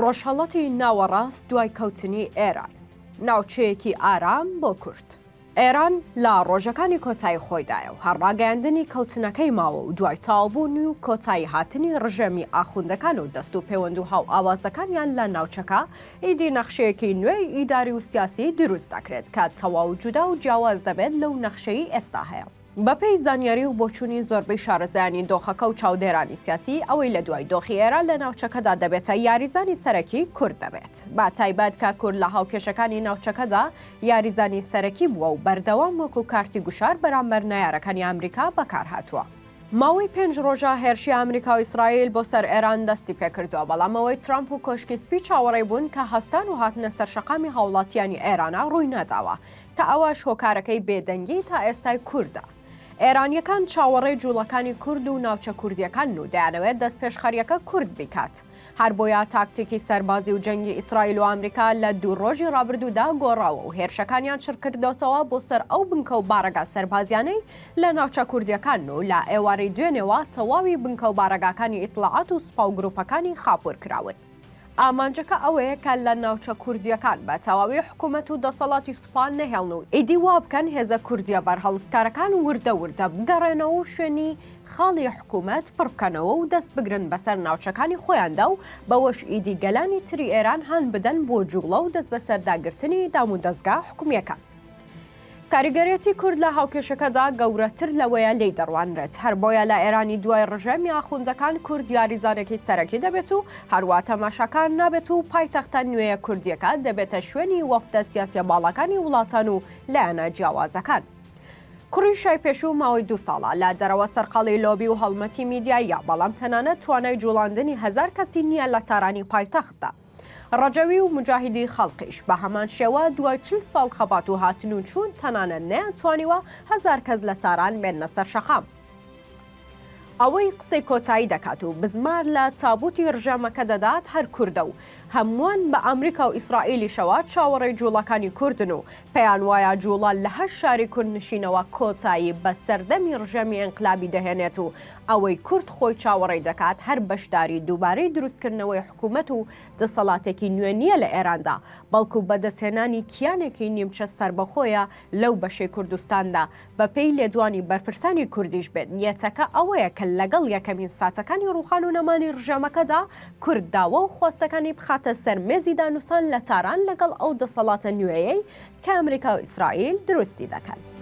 ڕۆژهەڵاتی ناوەڕاست دوای کەوتنی ئێران، ناوچەیەکی ئارام بۆ کورد. ئێران لە ڕۆژەکانی کۆتایی خۆیدایە و هەر ڕاگەیاندنی کەوتنەکەی ماوە و دوای تەواوبوونی و کۆتایی هاتنی ڕژێمی ئاخوندەکان و دەست و پێوەند و هاوئاوازەکانیان لە ناوچەکە ئیدی نەخشەیەکی نوێی ئیداری و سیاسی دروست دەکرێت کە تەواو جودا و جیاواز دەبێت لەو نەخشەی ئێستا هەیە. بەپێی زانیاری و بۆچوونی زۆربەی شارەزایانی دۆخەکە و چاودێرانی سیاسی، ئەوەی لە دوای دۆخی ئێران لە ناوچەکەدا دەبێتە یاریزانی سەرەکی کورد دەبێت. بە تایبەت کە کورد لە هاوکێشەکانی ناوچەکەدا یاریزانی سەرەکی بووە و بەردەوام وەکو کارتی گوشار بەرامبەر نەیارەکانی ئەمریکا بەکارهاتووە. ماوەی پێنج ڕۆژە هێرشی ئەمریکا و ئیسرائیل بۆ سەر ئێران دەستی پێکردووە، بەڵام ئەوەی ترامپ و کۆشکی سپی چاوەڕێی بوون کە هەستان و هاتنە سەر شەقامی هاوڵاتیانی ئێرانە ڕووی نەداوە. کە ئەوەش هۆکارەکەی بێدەنگی تا ئێستای کوردە. ئێرانییەکان چاوەڕێی جوڵەکانی کورد و ناوچە کوردییەکانن و دەیانەوێت دەستپێشخەرییەکە کورد بیکات. هەربۆیە تاکتیکی سەربازی و جەنگی ئیسرائیل و ئەمریکا لە دوو ڕۆژی ڕابردوودا گۆڕاوە و هێرشەکانیان چڕکردۆتەوە بۆ سەر ئەو بنکە و بارەگا سەربازیانەی لە ناوچە کوردییەکانن و لە ئێوارەی دوێنێوە تەواوی بنکە و بارەگاکانی ئیتڵاعات و سوپا و گروپەکانی خاپوور کراون. ئامانجەکە ئەوەیە کە لە ناوچە کوردییەکان بە تەواوی حکوومەت و دەسەڵاتی سوپا نەهێڵن و ئیدی وا بکەن هێزە کوردییە بەرهەڵستکارەکان وردە وردە بگەڕێنەوە و شوێنی خاڵی حکوومەت پڕ بکەنەوە و دەست بگرن بەسەر ناوچەکانی خۆیاندا و بەوەش ئیدی گەلانی تری ئێران هان بدەن بۆ جووڵە و دەستبەسەرداگرتنی دامودەزگا حکومییەکان. کاریگەرێتی کورد لە هاوکێشەکەدا گەورەتر لەوەیە لێی دەڕوانرێت، هەر بۆیە لە ئێرانی دوای ڕژێمی ئاخوندەکان کورد یاریزانێکی سەرەکی دەبێت و هەروا تەماشاکار نابێت و پایتەختە نوێیە کوردییەکە دەبێتە شوێنی وەفدە سیاسیە باڵاکانی وڵاتان و لایەنە جیاوازەکان. کوڕی شای پێشوو ماوەی دوو ساڵە لە دەرەوە سەرقاڵی لۆبی و هەڵمەتی میدیاییە، بەڵام تەنانەت توانای جوڵاندنی 1000 کەسی نییە لە تارانی پایتەختدا. ڕەجەوی و موجاهیدی خەڵقیش بە هەمان شێوە دوای 40 ساڵ خەبات و هاتن و چوون تەنانەت نەیانتوانیوە 1000 کەس لە تاران بێننە سەر شەقام. ئەوەی قسەی کۆتایی دەکات و بزمار لە تابوتی ڕژێمەکە دەدات هەر کوردە و هەمووان بە ئەمریکا و ئیسرائیلیشەوە چاوەڕێی جوڵەکانی کوردن و پێیان وایە جوڵە لە هەر شاری کوردنشینەوە کۆتایی بە سەردەمی ڕژێمی ئینقلابی دەهێنێت و ئەوەی کورد خۆی چاوەڕێی دەکات هەر بەشداری دووبارەی دروستکردنەوەی حکومەت و دەسەڵاتێکی نوێ نییە لە ئێراندا، بەڵکو بەدەستهێنانی کیانێکی نیمچە سەربەخۆیە لەو بەشەی کوردستاندا، بەپێی لێدوانی بەرپرسانی کوردیش بێت، نیەتەکە ئەوەیە کە لەگەڵ یەکەمین ساتەکانی ڕووخان و نەمانی ڕژێمەکەدا، کورد داوا و خواستەکانی بخاتە سەر مێزی دانوستان لە تاران لەگەڵ ئەو دەسەڵاتە نوێیەی کە ئەمریکا و ئیسرائیل دروستی دەکەن.